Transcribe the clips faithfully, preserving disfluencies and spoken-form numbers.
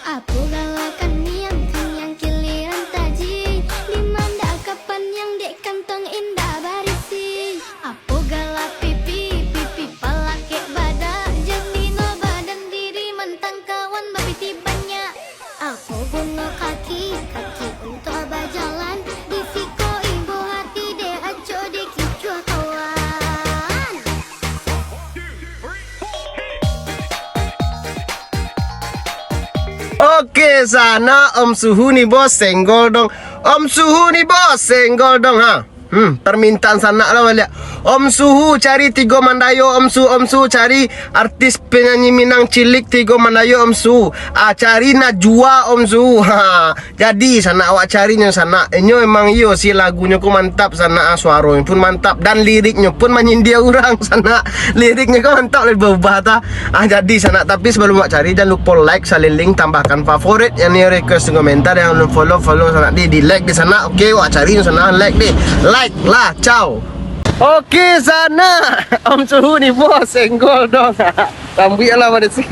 Apo galakan niang, niang kiliran taji. Di mandak kapan niang dek kantong indak barisi. Apo gala pipi, pipi palakek badak. Jan dino badan diri mantang kawan bapiti banyak. Apo guno kaki, kaki untuak bajalan. Di siko ibo hati dek acok dikicuah kawan. Oke, sanak, Om Suhu ni bos, senggol dong. Om Suhu ni bos, senggol dong, ha. Hmm, permintaan sanak lah baliak. Om Suhu cari Tigo Mandayo, Om Suhu, Om Suhu cari artis penyanyi Minang cilik Tigo Mandayo, Om Suhu. Ah, cari Najwa, Om Suhu. Ha. Jadi, sanak, awak cari nyo, sanak. Inyo emang iyo sih, lagunyo ko mantap, sanak. Ah, suaronyo pun mantap dan liriknyo pun manyindia urang, sanak. Liriknyo ko mantap lah, berubah ta. Ah, jadi, sanak, tapi sebelum awak cari, jan lupo like, salilin, tambahkan favorit, yang ni request komentar, yang belum follow, follow, sanak, di, di like di, sanak. Oke, awak cari nyo, sanak, like di. Like lah, ciao. Oke, sanak. Om Suhu ni bos, senggol dong. Rambuik lah pada sini.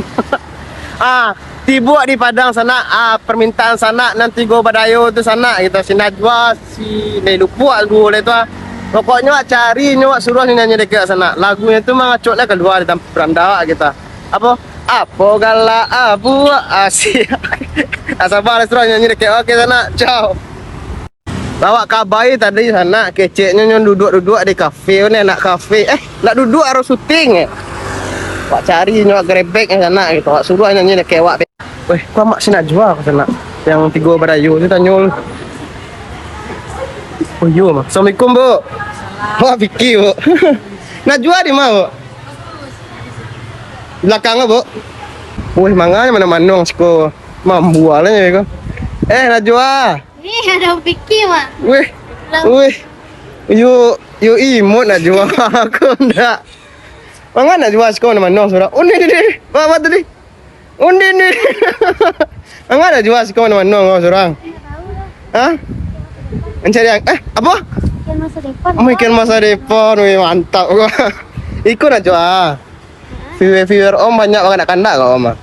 Ah, tibo di Padang, sanak, ah, permintaan sanak nan Tigo Badayo tu, sanak, gitu, si Najwa, si Lei Lupuak duo lai tu, ah. Pokoknyo, wak cari nyo, wak suruah nyo nyanyi dek awak, sanak. Lagunyo tu mangacok lah kalua di tampat beranda awak, gitu. Apo? Apo galak abu, asik. Ah, sabar, suruah nyanyi dek awak. Oke, sanak, ciao. Awak kabai tadi, sanak, keceknyo nyo duduak-duduak di kafe, ni anak kafe. Eh, nak duduak, aro syuting, eh. Wak cari nyo, wak grebek nyo, sanak, gitu. Wak suruah nyanyi dek awak. Weh, ko amak si Najwa ko, sanak. Yang Tigo Badayo tu, tanyo lu. Oh, iyo, mah. Assalamualaikum, Bu. Wah, Vicky, Bu. Najwa di ma, Bu? Belakang, Bu. Weh, manga mano-mano siko. Mambual aja ko. Eh, Najwa. Ni ado Vicky, Mak. Weh. Lah. Weh. Yo, yo imut Najwa. Aku ndak. Manga Najwa siko mano-mano surang. Oh, ni, ni, ni. Ba, ba tadi. Oh, ni, ni. Manga Najwa siko mano-mano surang. Hah? Mencari ang-, eh, apo? Mikir masa depan. Mikir masa depan, weh, mantap. Iko Najwa. Viewer-viewer Om banyak kanak-kanak ko, Om, ah.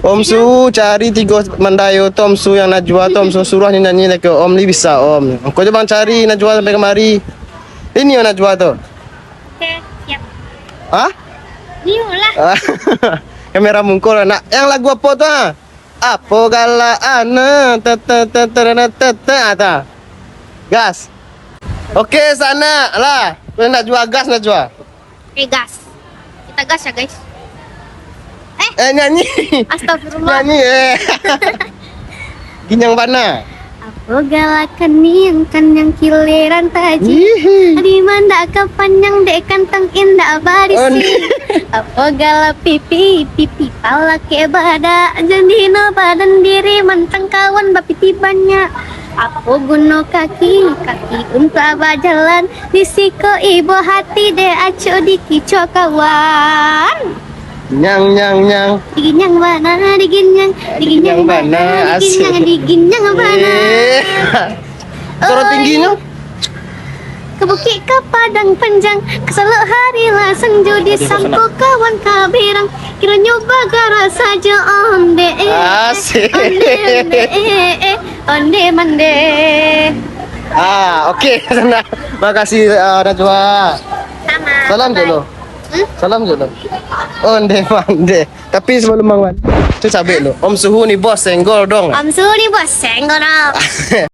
Om Suhu cari Tigo Mandayo tu, Om Suhu yang Najwa tu, Om Suhu suruah nyo nyanyi lah ke Om, ni bisa, Om. Engkau je bang cari Najwa sampai kemari. Ini, oh, Najwa tu. Oke, siap. Hah? Ni lah. Kamera mungkul, nak. Yang lagu apo tu, ah? Apo galak ana, te, te, te, te, te, te, te, ah, ta. Gas. Oke, sanak lah. Najwa, gas, Najwa. Oke, gas. Kita gas ya, guys. Eh, nyanyi. Astagfirullah. Nyanyi, eh. Ginyang bana. Apo galakan niang, kan niang kiliran taji. Ihi. Di mandak kapan niang dek kantong indak barisi. Oh, ni. Apo gala pipi, pipi palakek badak. Jan dino badan diri mantang kawan bapiti banyak. Apo guno kaki, kaki untuak bajalan. Di siko ibo hati dek acok dikicuah kawan. Nyang, nyang, nyang. Diginyang bana, diginyang, diginyang bana, asik. Diginyang, diginyang bana. Eh. Suara tingginyo. Ke bukik ka padang panjang, ka salok hari lah sanjo di sampo kawan ka birang. Kironyo bagara sajo onde, eh. Asik. Onde, onde, eh, eh. Onde mande. Ah, oke. Makasih, ah, Najwa. Sama. Salam je lo. Hmm? Salam je lo. Onde mande. Tapi sebelum mangwan, tu sabik lo. Om Suhu ni bos, senggol dong. Om Suhu ni bos, senggol dong.